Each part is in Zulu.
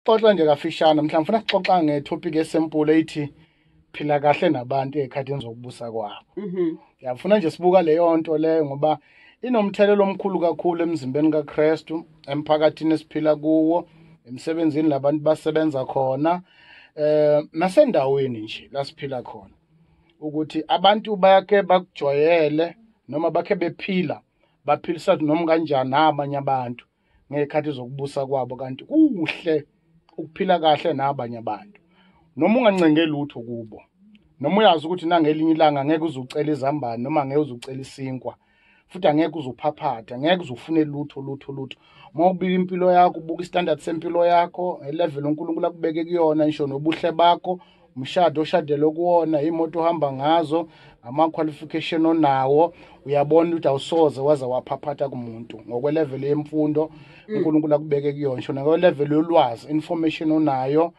Sixoxe nje kafishane, mhlawumbe ufuna sixoxa ngetopic esimple ethi phila kahle nabantu ezikhathini zokubusa kwabo. Ngiyafuna nje sibuka leyo nto leyo ngoba inomthelelo omkhulu kakhulu emzimbeni kaKristu, emphakathini esiphila kuwo, emsebenzini labantu basebenza khona, nasendaweni nje la siphila khona. Ukuthi abantu bayake bakujwayele noma bakhe bephila, baphilisa noma kanjani nabanye abantu ngezikhathi zokubusa kwabo, kanti kuhle ukuphila kahle nabanye abantu. Noma ungancenge lutho kubo, noma uyazi ukuthi nangelinye ilanga ngeke uzucela izambane noma ngeke uzucela isinkwa, futhi angeke uzuphaphatha, ngeke uzufune lutho lutho lutho. Uma ubika impilo yakho, ubuka istandard sempilo yakho, level uNkulunkulu akubeke kuyona, ngisho nobuhle bakho, umshado oshadele kuwona, imoto ohamba ngazo, ama qualification onawo, uyabona ukuthi awusoze waze waphaphatha kumuntu ngokwelevel yemfundo uNkulunkulu akubeke kuyona, ngisho ngokwelevel yolwazi, information onayo,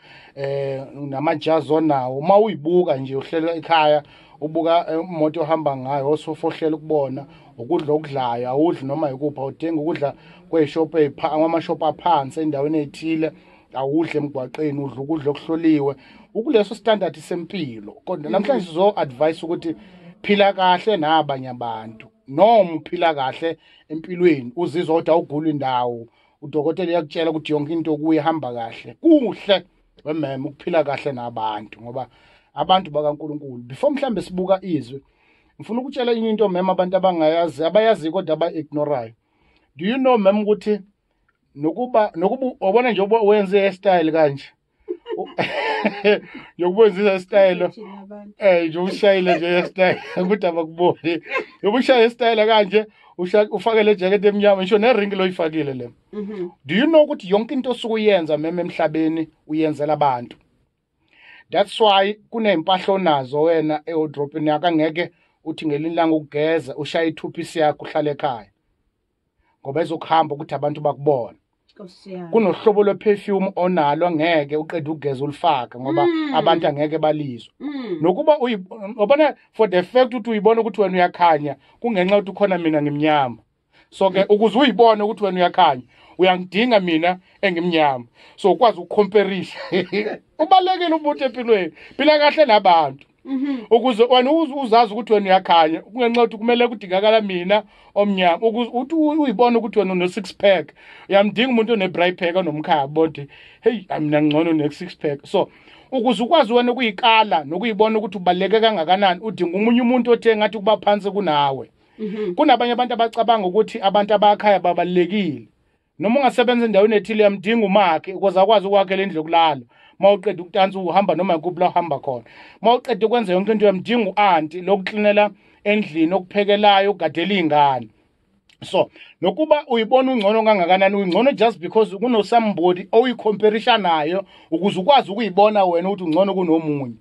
namajazi onawo. Uma uyibuka nje uhlela ekhaya, ubuka imoto ohamba ngayo, osofohlela ukubona ukudla okudlayo, awudli noma ikuphi, awudingi ukudla kweshop amashop aphansi endaweni ezithile, awudle emgwaqeni, udla ukudla okuhloliwe, ukuleso standard sempilo. Kodwa namhlanje sizo advise ukuthi phila kahle nabanye abantu. Noma uphila kahle empilweni, uzizwa ukuthi awugula indawo, udokotela uyakutshela ukuthi yonke into kuye ihamba kahle. Kuhle wememe ukuphila kahle nabantu ngoba abantu bakaNkuluNkulu. Before mhlambe sibuka izwi, ngifuna ukutshela enye into mema abantu abangayazi, abayazi kodwa aba-ignorayo. Do you know mema ukuthi nokuba ubona nje wenze hairstyle kanje, yokubenza hairstyle nje ushayile nje hairstyle ukuthi abakuboni, yokushaya hairstyle kanje, ufake le jacket emnyama, ngisho ne ring loyifakile le. Do you know ukuthi yonke into osukuyenza mema emhlabeni uyenzela abantu? That's why kunempahla onazo wena ewardrobe yakho, angeke uthi ngelinye ilanga ukugeza ushaye i-two-piece yakho uhlale ekhaya, ngoba ezokuhamba ukuthi abantu bakubone. Kunohlobo lwe-perfume onalo, ngeke uqede ukugeza ulifake ngoba abantu angeke balizwe. Nokuba uyibona for the fact ukuthi uyibona ukuthi wena uyakhanya, kungenxa ukuthi ukhona mina ngimnyama. So ke ukuze uyibone ukuthi wena uyakhanya, uyangidinga mina engimnyama, so ukwazi ukucomparisha. Ubalekile umuntu empilweni, phila kahle nabantu ukuze wena uzazi ukuthi wena uyakhanya, kungenxa ukuthi kumele kudingakala mina omnyama. Ukuze uthi uyibone ukuthi wena une six pack, uyamdinga umuntu one bright pack onomkhaba, bonke hey mina ngcono ne six pack. So ukuze ukwazi wena ukuyikala nokuyibona ukuthi ubaleke kangakanani, udinga umunye umuntu othe ngathi kuba phansi kunawe. Kunabanye abantu abacabanga ukuthi abantu abakhaya babalekile. Noma ungasebenza endaweni ethile, uyamdinga umakhe ukuze akwazi ukwakhela indlu yokulala. Mawuqeda ukutansa uhamba noma ikuphi la uhamba khona, mawuqeda ukwenza yonke into, uyamdinga u-anti lokuklinela endlini, okuphekelayo, ugadela iy'ngane. So nokuba uyibona ungcono kangakanani, ungcono just because kuno somebody oyicomparisha nayo, ukuze ukwazi ukuyibona wena ukuthi ungcono kunomunye.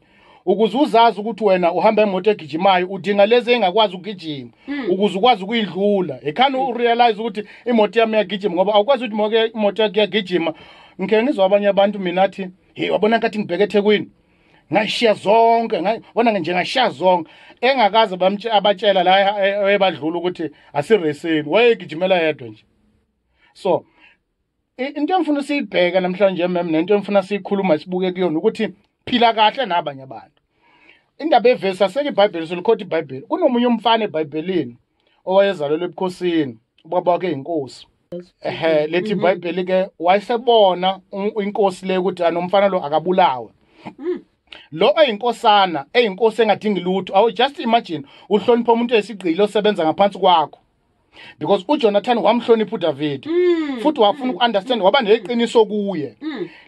Ukuze uzazi ukuthi wena uhamba emoto egijimayo, udinga lezi engakwazi ukugijima ukuze ukwazi ukuyidlula. Ekhani urealize ukuthi imoto yami iyagijima, ngoba awukwazi ukuthi imoto yakho iyagijima. Ngike ngizwa abanye abantu mina athi, hey wabona nkathi ngibheke eThekwini ngayishiya zonke, ngayibona nje ngashiya zonke, engakaze abatshela la ebadlula ukuthi asireseni, wayegijimela yedwa nje. So into engifuna siyibheka namhlanje mem, nento engifuna siyikhuluma sibuke kuyona ukuthi phila kahle nabanye abantu. Indaba evesi aseke iBhayibheli, selikhotha iBhayibheli. Kunomunye umfana eBhayibhelini owayezalelwe ebukhosini, ubaba wakhe inkosi. Ehe, lethi iBhayibheli ke wayesebona inkosi le ukuthi anomfana lo akabulawe. Lo eyinkosana, eyinkosi engadingi lutho. Awu just imagine uhlonipha umuntu esigqilo osebenza ngaphansi kwakho. Because uJonathan wamhlonipha uDavid. Futhi wafuna ukunderstand, waba neqiniso kuye.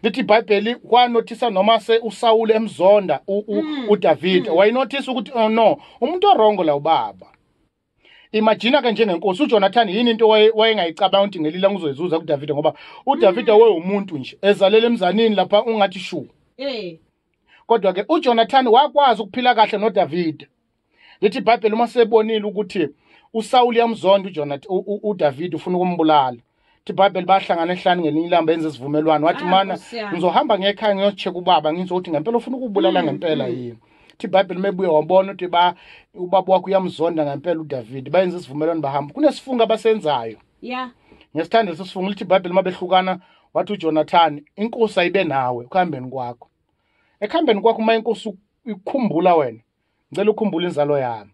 Lithi iBhayibheli kwanothisa noma se uSaul emzonda uDavid, wayinothisa ukuthi oh no, umuntu orongo la ubaba. Imagine ke njengenkosi uJonathan, yini into wayengayicabanga ukuthi ngelila uzoyizuza kuDavid, ngoba uDavid wayewumuntu nje ezalela emzanini lapha ungathi shu. Kodwa ke uJonathan wakwazi ukuphila kahle noDavid. Lithi iBhayibheli uma sebonile ukuthi uSaul yamzonda uJonathan, uDavid ufuna ukumbulala. Lithi iBhayibheli bahlangana ehlane ngelinye ilanga benze isivumelwano, wathi mana ngizohamba ngekhaya ngiyocheck ubaba, ngizothi ngempela ufuna ukubulala ngempela yini. Lithi iBhayibheli mebuye wabona ukuthi ubaba wakhe uyamzonda ngempela uDavid, bayenza isivumelwano bahamba. Kunesifungo abasenzayo. Ngesithanda lesifungo, lithi iBhayibheli mabehlukana Wathi uJonathan, inkosi ayibe nawe ekuhambeni kwakho. Ekuhambeni kwakho uma inkosi ikukhumbula wena, ngicela ukukhumbula inzalo yami.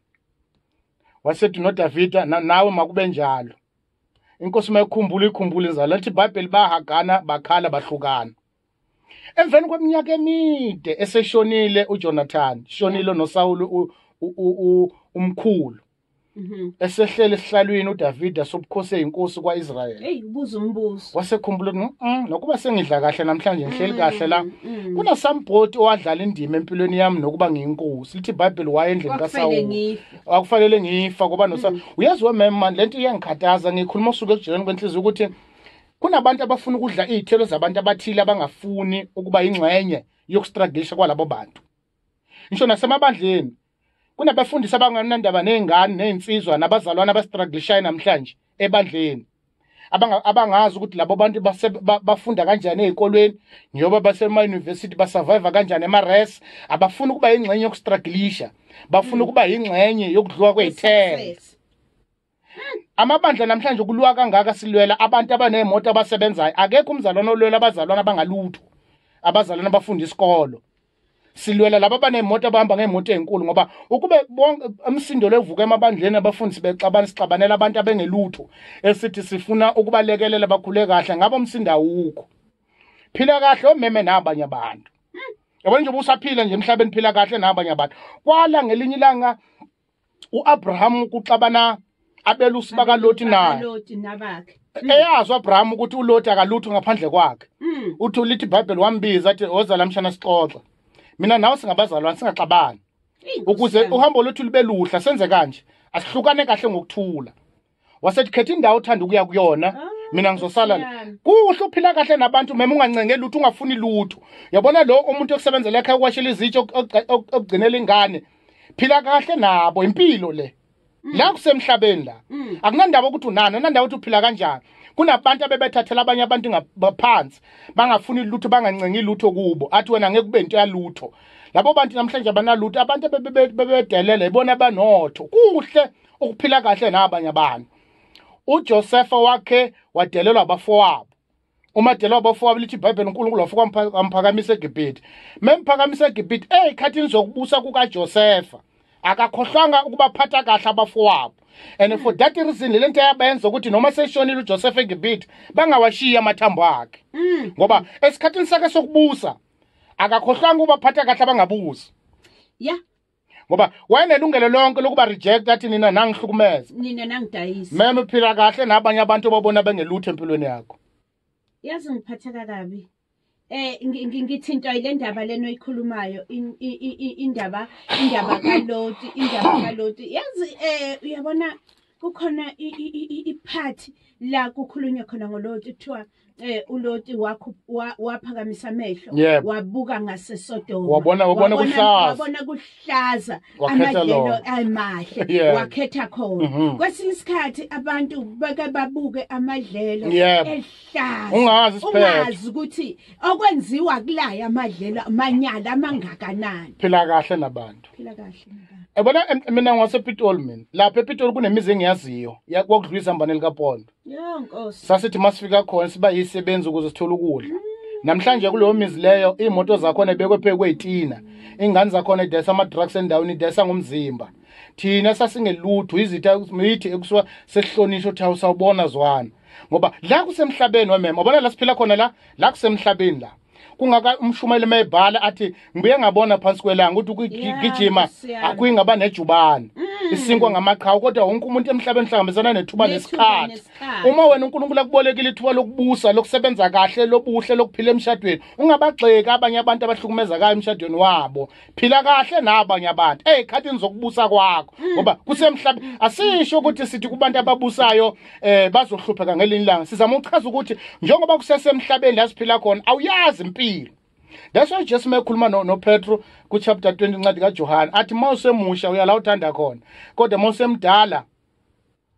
Wasethi noDavida, nawe makube njalo. Inkosi mayikhumbula ikhumbula inzalo. Lithi iBhayibheli bahagana, bakhala, bahlukana. Emveni kweminyaka emide eseshonile uJonathan, shonile noSawulu umkhulu. Esehlele esihlalweni uDavida sobukhosi eyinkosi kwaIsrael. Hey, ubuza umbuzo. Wasekhumbula ukuthi nokuba sengidla kahle namhlanje, ngihleli kahle la. Kuna somebody owadlala indima empilweni yami nokuba ngiyinkosi. Lithi iBhayibheli waye endlini kaSawulu. Akufanele ngifa ngoba noSawulu. Uyazi wemema lento iyangikhathaza, ngikhuluma usuku ekujuleni kwenhliziyo ukuthi kunabantu abafuna ukudla izithelo zabantu abathile abangafuni ukuba ingxenye yokustrugglisha kwalabo bantu. Ngisho nasemabandleni kunabafundisi abanganandaba nezingane nezinsizwa nabazalwana abastrugglishayo namhlanje ebandleni, abangazi ukuthi labo bantu bafunda kanjani ezikolweni, njengoba basema university basurvive kanjani ema-res. Abafuna ukuba ingxenye yokustrugglisha, bafuna ukuba ingxenye yokudliwa kwezithelo. Amabandla namhlanje kulwa kangaka, silwela abantu abanemoto abasebenzayo. Akekho umzalwane olwela abazalwana abangalutho, abazalwana abafunda isikolo. Silwela laba abanemoto abahamba ngemoto ezinkulu, ngoba ukube bonke umsindo levuka emabandleni abafundisi bexabana, sixabanela abantu abengelutho esithi sifuna ukubalekelela bakhule kahle, ngabe umsindo awukho. Phila kahle omeme nabanye abantu. Yabona nje usaphila nje emhlabeni, phila kahle nabanye abantu. Kwala ngelinye ilanga uAbraham kuxabana abelusi bakaLoti naye. Eyazi uAbraham ukuthi uLoti akalutho ngaphandle kwakhe. Uthi lithi iBhayibheli wambiza athi woza lamshana sixoxe. Mina nawe singabazalwane, singaxabani. Ukuze uhambo lwethu lube luhla senze kanje, asihlukane kahle ngokuthula. Wasethi khetha indawo othanda ukuya kuyona, mina ngizosala la. Kuhle uphila kahle nabantu mema, ungancenge lutho, ungafuni lutho. Uyabona lo umuntu okusebenzela ekhaya ukwashela izitsho, okugcinela ingane, phila kahle nabo, impilo le. La kusemhlabeni la. Akunandaba ukuthi unani, akunandaba ukuthi uphila kanjani. Kunabantu abebethathela abanye abantu ngaphansi, bangafuni lutho, bangancengi lutho kubo. Athi wena ngeke kube into yalutho. Labo bantu namhlanje abanalutho, abantu bebedelele ibona abanotho. Kuhle ukuphila kahle nabanye abantu. uJosepha wakhe wadelelwa abafowabo. Uma delelwa abafowabo lithi iBhayibheli uNkulunkulu wafika wamphakamisa eGibhithe. Memphakamisa eGibhithe, ezikhathini zokubusa kukaJosepha akakhohlwanga ukubaphatha kahle abafowabo. And for that reason lento yabenza ukuthi noma seshonile uJoseph eGibhithe bangawashiya amathambo akhe. Ngoba esikhathini sakhe sokubusa akakhohlwanga ukubaphatha kahle abangabusi. Yeah. Ngoba wayenelungelo lonke lokuba reject athi nina nangihlukumeza. Nina nangidayisa. Meme uphila kahle nabanye abantu obabona bengelutho empilweni yakho. Yazi ngiphatheka kabi. Ngithintwa ile ndaba leno oyikhulumayo, indaba kaLoti, indaba kaLoti. Yazi uyabona kukhona iphathi la kukhulunywa khona ngoLoti, kuthiwa uLoti waphakamisa amehlo wabuka ngaseSodoma, wabona kuhlaza amadlelo amahle, wakhetha khona. Kwesinye isikhathi abantu bake babuke amadlelo ehlaza, ungazi ukuthi okwenziwa kulaya amadlelo amanyala amangakanani. Phila kahle nabantu, phila kahle nabantu. Yabona mina ngasePitoli, mina lapha ePitoli kunemizi engiyaziyo kwakudlula izambane likaPondo. Yonkosi. Sasithi masifika khona siba yisebenzi ukuze sithole ukudla. Namhlanje kuleyo mizi leyo imoto zakhona ebekwe phezu kwezitina, ingane zakhona idayisa ama-drugs endaweni, idayisa ngomzimba. Thina sasingelutho, izitha mithi ekusuka sesihlonishwa uthi awusawubona zwana. Ngoba la kusemhlabeni wemema, ubona la siphila khona la kusemhlabeni la. Kungaka umshumayeli mayebhala athi ngibuye ngabona phansi kwelanga ukuthi ukugijima akuyingaba nejubane, isinkwa ngamaqhawe, kodwa wonke umuntu emhlabeni hlangabezana nethuba nesikhathi. Uma wena uNkulunkulu akubolekile ithuba lokubusa, lokusebenza kahle, lobuhle, lokuphila emshadweni, ungabagxeki abanye abantu abahlukumezekayo emshadweni wabo. Phila kahle nabanye abantu ezikhathini zokubusa kwakho, ngoba kusemhlabeni. Asisho ukuthi sithi kubantu ababusayo bazohlupheka ngelinye ilanga. Sizama ukuchaza ukuthi njengoba kusesemhlabeni la siphila khona, awuyazi impilo. That's why Jesu mekhuluma noPetro ku chapter 20 incwadi kaJohane athi mawusemusha uya la uthanda khona, kodwa mawusemdala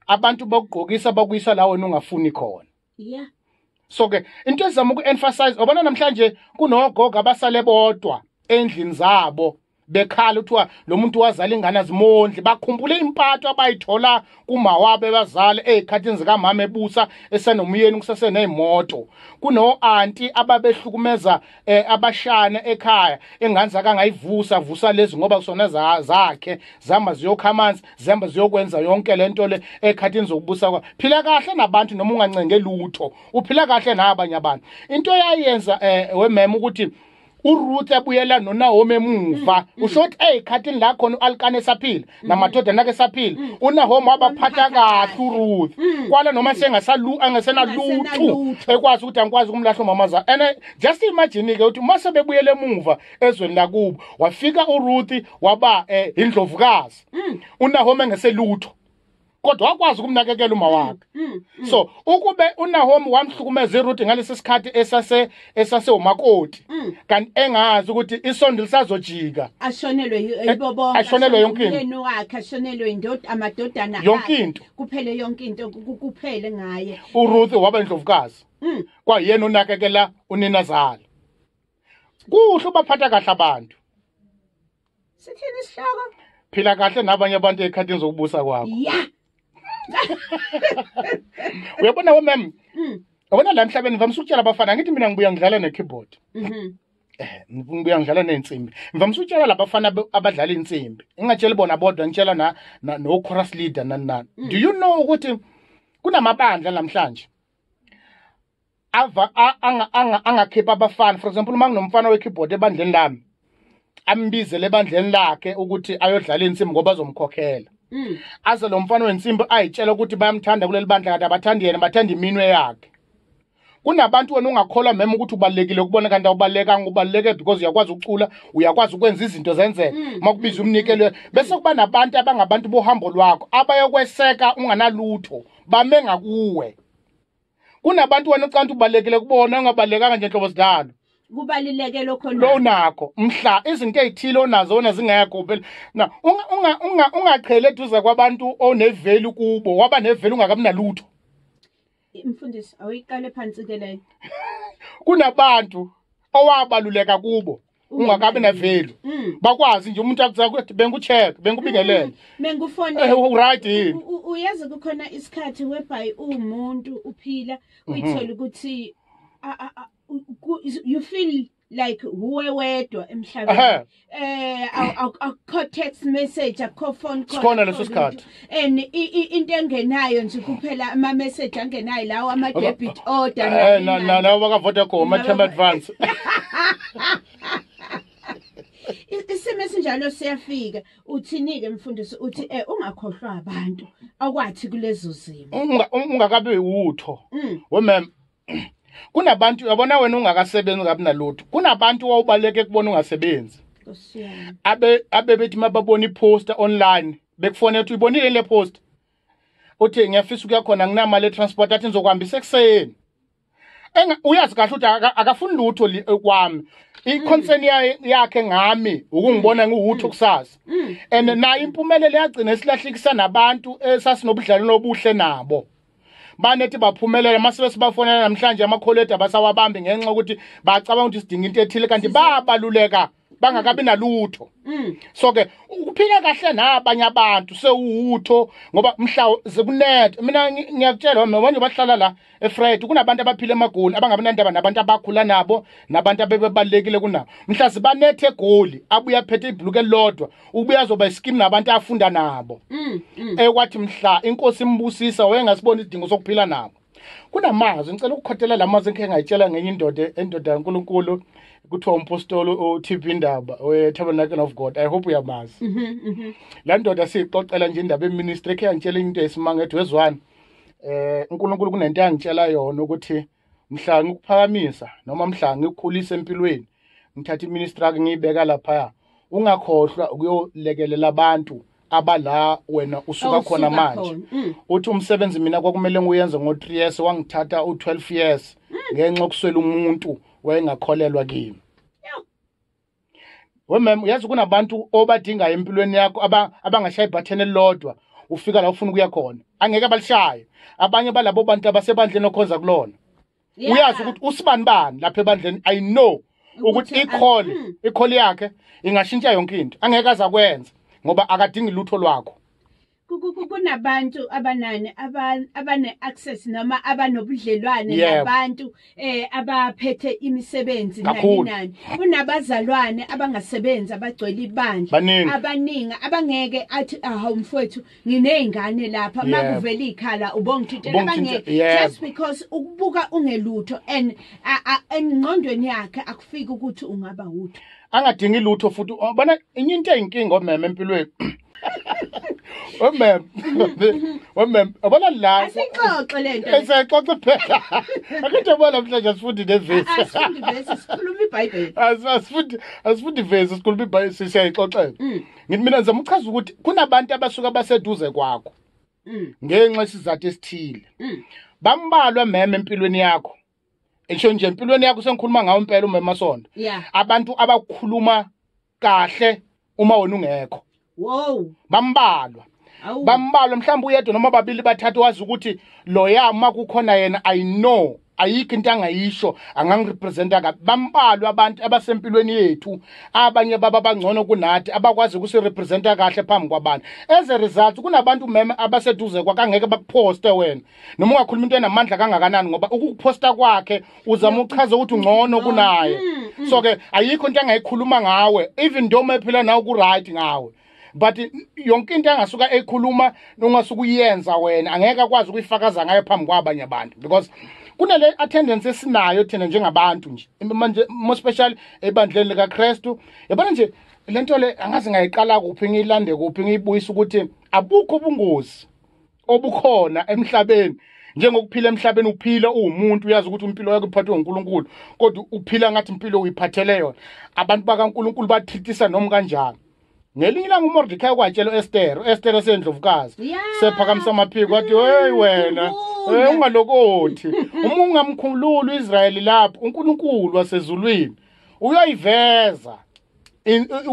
abantu bakugqokisa bakuyisa la wena ungafuni khona. Yeah. So ke into ezama uku-emphasize, ubona namhlanje kunogogo abasale bodwa endlini zabo Bekhala uthiwa lo muntu wazala ingane azimondli, bakhumbule impatho abayithola kumawabo ebazali ezikhathini zikamama ebusa esenomyeni kusasenezimoto. Kuno anti ababehlukumeza abashana ekhaya, engane zakangayivusa vusa lezi ngoba kusona zakhe zihamba ziyokha amanzi, zihamba ziyokwenza yonke lento le ekhathini zokubusa kwa. Phila kahle nabantu noma ungancenge lutho, uphila kahle nabanye abantu. Into yayenza wemema ukuthi uRuth abuyela noNaomi emuva, usho ukuthi ezikhathini la khona uAlkana esaphila namadodana akhe esaphila, uNaomi wabaphatha kahle uRuth kwala noma angasenalutho ekwazi ukuthi angikwazi ukumlahla umama zakhe. And just imagine ke ukuthi mase bebuyele emuva ezweni lakubo, wafika uRuth waba indlovukazi, uNaomi engeselutho kodwa wakwazi ukumnakekela uma wakhe. So ukube uNaomi wamhlukumeza uRuth ngalesi sikhathi esase umakoti, kanti engazi ukuthi isondo lisazojika, ashonelwe yibo bonke, ashonelwe yonke into wakhe, ashonelwe indoda, amadodana yonke into, kuphele yonke into, kuphele ngaye. uRuth waba indlovukazi, kwayena unakekela uninazala. Kuhle ubaphatha kahle abantu. Sithini isihloko? Phila kahle nabanye abantu ekhathini zokubusa kwakho. Yeah. Uyabona we ma'am, uyabona la emhlabeni ngivamise ukutshela abafana, ngithi mina ngibuya ngidlala ne-keyboard, ngibuya ngidlala nensimbi. Ngivamise ukutshela labafana abadlala insimbi, ngingatsheli bona bodwa, ngitshela na no chorus leader nani nani. Do you know ukuthi kunamabandla namhlanje angakhipha abafana? For example, uma nginomfana we-keyboard ebandleni lami, ambizele ebandleni lakhe ukuthi ayodlala insimbi ngoba azomkhokhela. Aze lo mfana wensimbi ayitshela ukuthi bayamthanda kuleli bandla, kanti abathandi yena, bathanda iminwe yakhe. Kunabantu wena ungakholwa mema ukuthi ubalekile ukubona, kanti awubalekanga, ubaleke because uyakwazi ukucula, uyakwazi ukwenza izinto zenzeke makubiza umnikelo. Bese kuba nabantu abangabantu bohambo lwakho abayokweseka unganalutho, bame ngakuwe. Kunabantu wena ucanti ubalekile kubona, ungabalekanga nje nhlobo sidalo. Kubaluleke lokho lo nakho mhla izinto ezithile onazo wona zingekho phela. Na ungaqhele eduze kwabantu onevalue kubo, waba nevalue ungakabi nalutho. Mfundisi, awuyiqale phansi ke leyo. Kunabantu owabaluleka kubo ungakabi nevalue, bakwazi nje umuntu akuthi bengucheck, bengubingelele, bengufonela, right yini. Uyazi kukhona isikhathi whereby umuntu uphila uyithola ukuthi you feel like uwe wedwa emhlabeni, akukho text message, akukho phone call, sikhona leso sikhathi. And into engenayo nje kuphela ama message angenayo lawo, ama debit order na nawo baka Vodacom, ama term advance. Isimo esinjalo siyafika. Uthini-ke mfundisi? Uthi ungakhohlwa abantu akwathi kulezo zimo, ungakabi utho we ma'am. Kunabantu uyabona wena ungakasebenzi ungabi nalutho, kunabantu owawubaleke kubona ungasebenzi, abe bethi mababona iposter online bekufonela uthi uyibonile le post, uthi ngiyafisa ukuya khona, nginamali e-transport, athi ngizokuhambisa ekuseni. Uyazi kahle ukuthi akafuni lutho kwami, i-concern yakhe ngami ukungibona ngiwutho kusasa. And nayo impumelelo yagcina esilahlekisa nabantu esasinobudlelwano obuhle nabo. Banethi baphumelela mase sibafonela namhlanje amakholedi abasawabambi ngenxa ukuthi bacabanga ukuthi sidinga into ethile, kanti babaluleka bangakabi nalutho. So ke ukuphila kahle nabanye abantu sewutho, ngoba mhla zikunet. Mina ngiyakutshela manje bahlala la eFred, kunabantu abaphila emagoli abangabi nandaba nabantu abakhula nabo nabantu abebebalekile kunabo. Mhla sibanethe egoli abuya phethe ibhluke elilodwa, ubuya azoba ischeme nabantu afunda nabo. Ekwathi mhla inkosi imbusisa wayengasibona isidingo sokuphila nabo. Kunamazwi ngicela ukukhotela lamazwi engike ngayitshela ngenye indoda, endoda kaNkuluNkulu kuthiwa umpostoli uTB Ndaba we-Tabernacle of God. I hope uyamazi. La ndoda siyixoxela nje indaba eministry, ekhe yangitshela into esimanga ethi wezwana, uNkulunkulu kunento angitshela yona ukuthi mhla ngikuphakamisa noma mhla ngikukhulisa empilweni, ngithatha iministry yakhe ngiyibeka lapha, ungakhohlwa ukuyolekelela abantu abala wena usuka khona manje. Uthi umsebenzi mina kwakumele ngiyenze ngo3 years, wangithatha u12 years ngenxa yokuswela umuntu wayengakholelwa kimi. We ma'am, uyazi kunabantu obadingayo empilweni yakho abangashaya ibutton elilodwa ufika la ufuna ukuya khona, angeke balishaye. Abanye balabo bantu abasebandleni okhonza kulona, uyazi ukuthi usibani bani lapha ebandleni, I know Ukuthi i-call yakhe ingashintsha yonke into. Angeke azakwenza ngoba akadingi lutho lwakho. Kunabantu abanani abane access noma abanobudlelwane nabantu abaphethe imisebenzi nani nani. Kunabazalwane abangasebenzi abagcwele ibandla abaningi abangeke athi awu mfowethu nginezingane lapha makuvela ikhala ubongithintela abangeke, just because ukubuka ungelutho and engqondweni yakhe akufiki ukuthi ungaba utho. Angadingi lutho futhi. Bona enye into eyinkinga omeme empilweni. Omem abona la asixoxe lento esixoxe phela. Akuthe bona namhlanje asifundi nevesi. Asifundi vesi, sikhuluma iBhayibheli. Asifundi vesi, sikhuluma iBhayibheli, siyayixoxela. Ngithi mina ngizama ukuchaza ukuthi kunabantu abasuka baseduze kwakho ngenxa yesizathu esithile. Bambalwa meme empilweni yakho. Ngisho nje empilweni yakho sengikhuluma ngawo impela umema Sonto. Abantu abakhuluma kahle uma wena ungekho. Wow. Bambalwa. Bambalwa mhlawumbe uyedwa noma babili bathathu wazi ukuthi loya uma kukhona yena I know ayikho into angayisho angangirepresenta kabi. Bambalwa abantu abasempilweni yethu abanye baba bangcono kunathi abakwazi ukusirepresenta kahle phambi kwabantu. As a result kunabantu meme abaseduze kwakangeke bakuposte wena noma ungakhuluma into enamandla kangakanani ngoba ukukuposta kwakhe uzama ukuchaza ukuthi ungcono kunaye. So ke ayikho into angayikhuluma ngawe even though ephila nawe ku right ngawe. But yonke into angasuka ekhuluma nongasuka uyenza wena angeke akwazi ukuyifakaza ngayo phambi kwabanye abantu because kunale attendance esinayo thina njengabantu nje manje more special ebandleni likaKristu. Yabona nje lento le angazi ngayiqala kuphi ngiyilande kuphi ngiyibuyisa ukuthi abukho ubungozi obukhona emhlabeni njengokuphila emhlabeni. Uphila uwumuntu uyazi ukuthi impilo yakho iphathwe uNkulunkulu kodwa uphila ngathi impilo uyiphathele yona. Abantu bakaNkulunkulu bathithisa noma kanjani. Ngelinye ilanga uMordecai kwatshela uEsther, uEsther esendlovukazi sephakamisa amaphiko wathi hey wena ungalokothi uma ungamkhululi uIsrayeli lapho uNkulunkulu wasezulwini uyoyiveza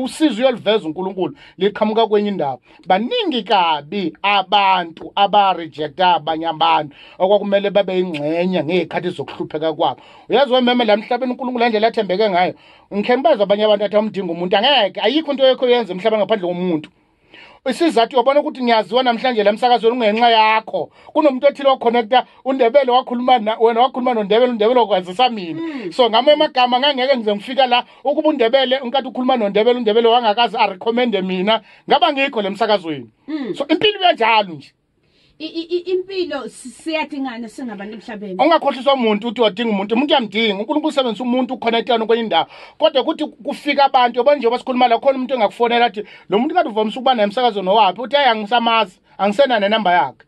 usizo uyoliveza uNkulunkulu liqhamuka kwenye indawo. Baningi kabi abantu abarejecta abanye abantu okwakumele babe ingxenye ngezikhathi zokuhlupheka kwabo. Uyazi wememe la emhlabeni uNkulunkulu indlela athembeke ngayo. Ngikhe ngibaza abanye abantu athi awumdinga umuntu angeke ayikho into yakho yenze emhlabeni ngaphandle komuntu. Isizathu uyabona ukuthi ngiyaziwa namhlanje la emsakazweni ngenxa yakho. Kunomuntu othile oconnecta uNdebele wakhuluma na wena wakhuluma noNdebele, uNdebele okwazisa mina. So ngamanye amagama ngangeke ngize ngifika la ukuba uNdebele unkathi ukhuluma noNdebele, uNdebele wangakaze a recommend mina ngaba ngikho lemsakazweni. So impilo iyanjalo nje. Impilo siyadingana singabantu emhlabeni. Ungakhohliswa umuntu uthi wadinga umuntu, umuntu uyamdinga. uNkulunkulu usebenzisa umuntu uconnectana kwenye indawo. Kodwa ukuthi kufika abantu yabona nje basikhuluma la khona umuntu engakufonela athi lo muntu kade uvamise ukuba naye emsakazweni owaphi uthi hayi angisamazi angisena nenamba yakhe.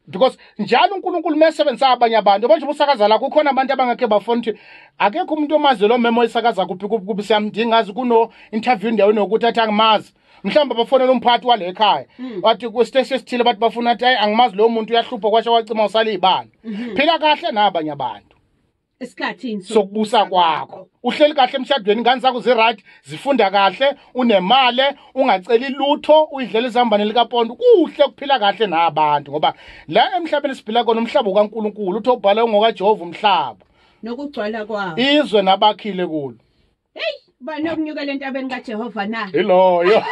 Because njalo uNkulunkulu mesebenzisa abanye abantu manje ubusakaza la kukhona abantu abangeke bafone ukuthi akekho umuntu omazi lo memo oyisakaza kuphi kuphi siyamdinga azi kuno interview endaweni yokuthi athi angimazi. Mhlawumbe bafonela umphathi wale ekhaya wathi ku station esithile bathi bafuna athi hayi angimazi lo muntu uyahlupha kwasho wacima usala izibani. Phila kahle nabanye abantu esikhathini sokubusa kwakho. Uhleli kahle emshadweni, ingane zakho zi-right, zifunda kahle, unemali, ungaceli lutho, uyidlela izambane likapondo. Kuhle ukuphila kahle nabantu ngoba la emhlabeni siphila kona umhlaba kaNkulunkulu uthi obhala ungokaJehova umhlaba nokugcwala kwawo izwe nabakhile kulo. Hey bani okunyukela entabeni kaJehova na? Iloyo.